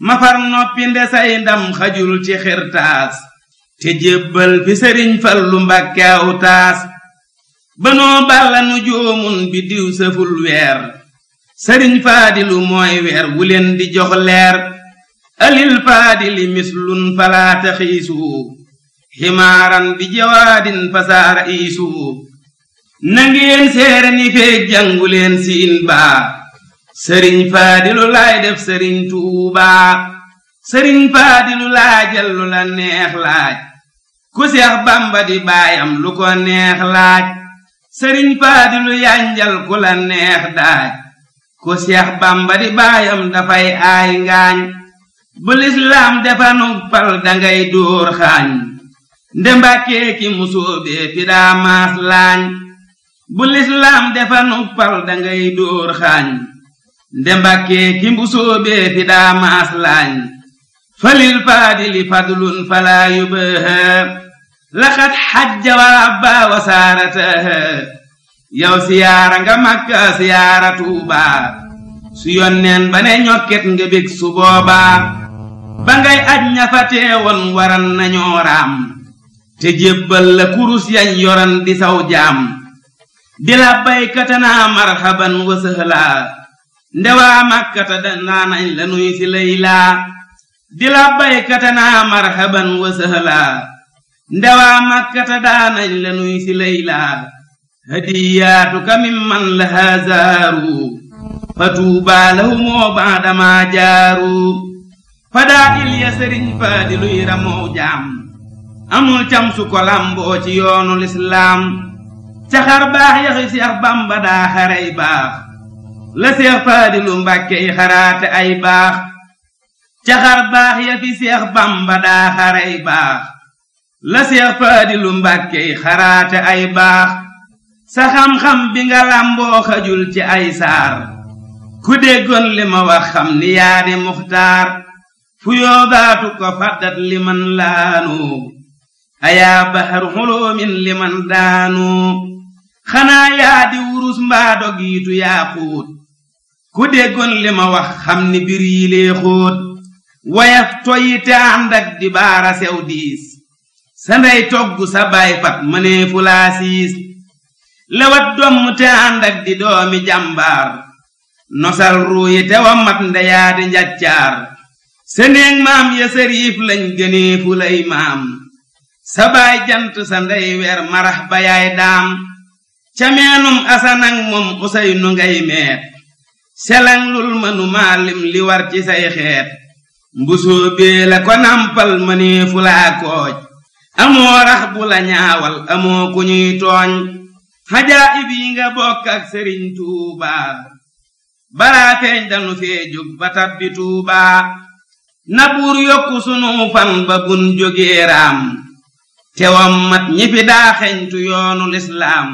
ma far noppi nde say ndam xajul ci xirtaas te jébbal fi sëriñ Fallu Mbàkke aw taas banoo balla nu joomun bi diw sëful weer sëriñ Faadilu mooy weer wu leen di jox leer alil faadili mislun falaata xiisu ximaaran bi jawaadin fasaara iisu nangeen seere ni feeg jànguleen siin baa sëriñ Faadilu laay def sëriñ Tuubaa sëriñ Faadilu laajal lu la neex laaj ku Seex Bamba di baayam lu ko neex laaj sëriñ Faadilu yanjal ku la neex daaj ku Seex Bamba di baayam dafay aay ngaañ bu lislaam defanu pal dangay dóor xaañ nde Mbàkke ki musóobee fi daa maas laañ bu lislaam defanu pal dangay dóor xaañ nde Mbàkke ki musóobee fi daa maas laañ falil faadili fadlun falaa yubaha laqad xajja wa abba wa saarataha yow siyaara nga Makka siyaara Tuubaa su yonneen ba ne ñokket nga bég su boobaa ba ngay aj ña fa teewoon waran nañoo raam te jébbal la kurus yañ yoran di saw jaam di la baykatanaa marhaban wa sëhlaa ndewaa Makkata danaa nañ la nuy si laylaa di la baykatanaa marhaban wa sëhlaa ndewaa Makkata daanañ la nuy si laylaa hadiyaatuka mimman lahaa zaaru fa tuubaa lahumoo baadamaa jaaru fadaa ilya sëriñ Faadiluy ramoo jaam amul cam su ko lamboo ci yoonu lislaam ca xar baax yaxi Seex Bamba daa xarey baax la Seex Faadilu Mbàkke yi xaraate ay baax ca xar baax ya fi Seex Bamba daa xarey baax la Seex Faadilu Mbàkke yi xaraate ay baax sa xam-xam bi nga lamboo xajul ci ay saar ku déggoon li ma wax xam ni yaa di muxtaar fu yoodaatu ko faddat liman laanu ayaa baharu xuloomin liman daanu xanaa yaa di wurus mbaa dogiitu yaa xuut ku déggoon li ma wax xam ni bir yi lee xóot wayaf toyi te ànd ak di baara sew diis sa ndey togg sa baay fat mënee fu laa siis lewat domm te ànd ak di doomi jàmbaar nosal ruuyi te wa mat ndeyaa di njaccaar sa néeg maam ya sëriif lañ gënee fu lay maam sa baay jant sa ndey weer marax ba yaay daam ca meenum asanang moom Useynu ngay meet selang lul mënu maalim li war ci say xeet mbusoo bee la ko nampal mënee fu laa kooj amoo rax bu la ñaawal amoo ku ñuy tooñ xajaayib yi nga bokk ak sëriñ Tuubaa balaa feeñ danu fee jóg ba tabbi Tuubaa na buur yokku sunu fan ba bun jógee raam te wam mat ñi fi daa xeñtu yoonu lislaam